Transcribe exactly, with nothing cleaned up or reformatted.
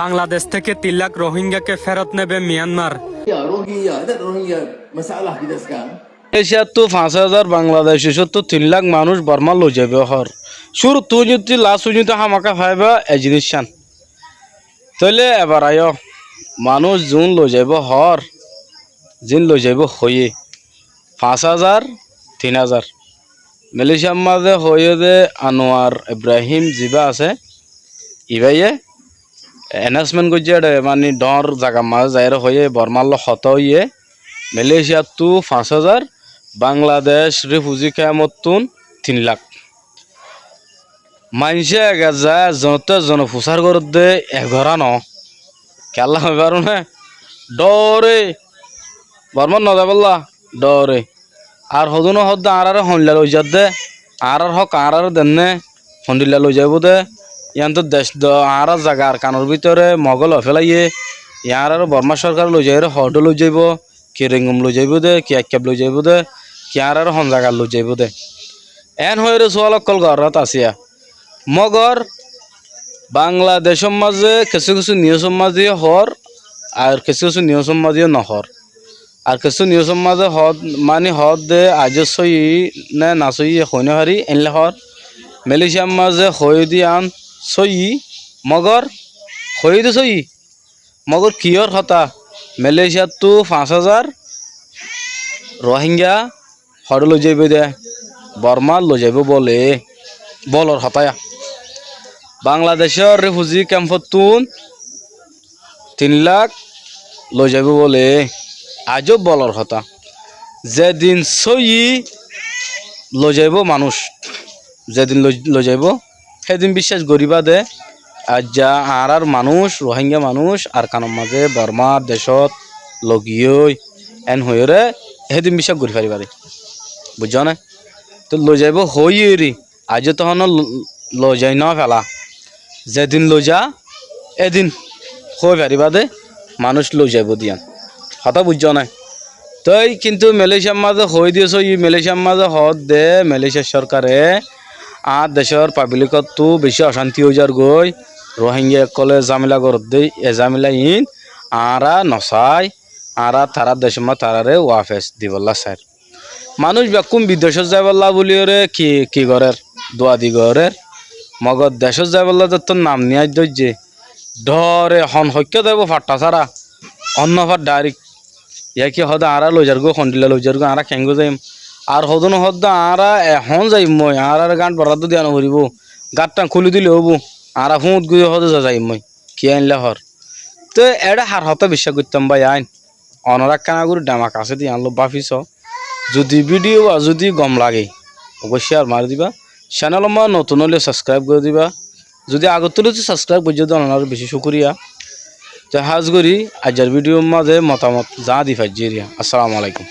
বাংলাদেশ থেকে তিন লাখ রোহিঙ্গাকে ফেরত নেবে Myanmar. Rohingya, rohingya, rohingya, masalah di desu ka? Malaysiattú fañs házar, Bangladecóttu tin lak manúic Bormát loizaibóu hoór. Cúruttu uñítti las uñítti hámaka faibá e ziníccán. Tóile ebar aiyó, manúic zuún loizaibóu hoór, ziín loizaibóu hoiyé, fañs házar, tin házar. Malaysiar mazé hoiyé dé Anuar Ibrahim zibá asé, ibáye enasmen goijjé, éçe mani dhoóñr zagar mazé zaiyóre hoiyé, Bormár lói hotá óiye, Malaysiattú fañs házar, Bangladec rifuzi kempottún tin lak. Maincé egezza ezzonottú ezzone fusár gorédde egorá noó. Kiyólla hoibaró né? Dhoóre. Bormát nozaibólla dhoóre. Ar hodúne hoódde añáráre hondilla loizadde, añárár hók añáráre denné, hondilla loizaibóu dé, yíantu dec do añárár zaga Arkanor bútore Mogói loifélaiyé, yí añáráre Bormá córkare loizaiyóre hoódde loizaibóu, ki Rengum loizaibóu dé, ki Aikkaf loizaibóu dé, ki añáráre hon zagat loizaibóu dé. Eén hoiyóre súal ókkol gorót asíya. Mogor Bangladecór mazé kessú kessú niusór mazé yó hoór, ar kessú kessú niusór mazé yó nohoór. Ar kessú niusór mazé hoód-, mani hoódde aijjó sóiyi né nasóiyi hoói nofári, éilla hoór. Malaysiar mazé hoóide yían sóiyi, mogor hoóide sóiyi. Mogor kiyór hotá? Malaysiattú fañs házar Rohingya hoçé loizaibóu dé, Bormát loizaibóu bóle, bólor hotá yá. Bangladecór rifuzi kempottún tin lak loizaibóu bóle, aijjó bólor hotá. Zedin sóiyi loizaibóu manúic, zedin loi-, loizaibóu, hédin bíccác goríba dé, aijja añárár manúic, Rohingya manúic Arkanor mazé Bormár decót logiyói, eén hoiyóre hédin bíccác gorí faribá dé. Buijjó né? Tóu loizaibóu hoiyóre, aijjó toóu honó lo-, loizai nófela. Zedin loiza, édin hoói faribá dé, manúic loizaibóu dé yían. Hotá buijjó né? Tói kintu Malaysiar mazé hoóide sóiyi, Malaysiar mazé hoódde, Malaysiar córkare añár decór pablikottú bicí ocánti óizargói, Rohingya ókkolé zámela gorédde, e zámela iín añára nosai, añára tarár decór mazé taráre wafes dibollá sair. Manúic bekkún bidecót zaibólla bóliyoré ki, ki gorér? Duadi gorér. Mogor decót zaibólla zettó nam niyáis dóijje. Dhoóre hon hoikká zaibóu fatta sára, onnó fat dhairik. Yá ki hoóde añára loizargói, hondilla loizargói, añára keéngo zaiyum. Ar hodún hoódde añára ehón zaimmói, añáráre gáñt boráddo diya noforibóu. Gáñttan kúli dile óibou, añára fúñt goi hoóde za zaimmói. Kiyá éilla hoór? Te eçé har hotá biccác goittám bái ain? Onorá ekkána gorí dhemak asé dé yíanllói báfi soó. Zudi bídiyo ba zudi gom lage, oboiccí ar mari diba. Cenelor mazé notun óile sabskraib gorí diba. Zudi agottú lóti sabskraib goijjó dé onoráre bicí cúkuriya. Te hás gorí aijjar bídiyor mazé motamot zaáñdi faijjí eriya. Assalamu alaikum.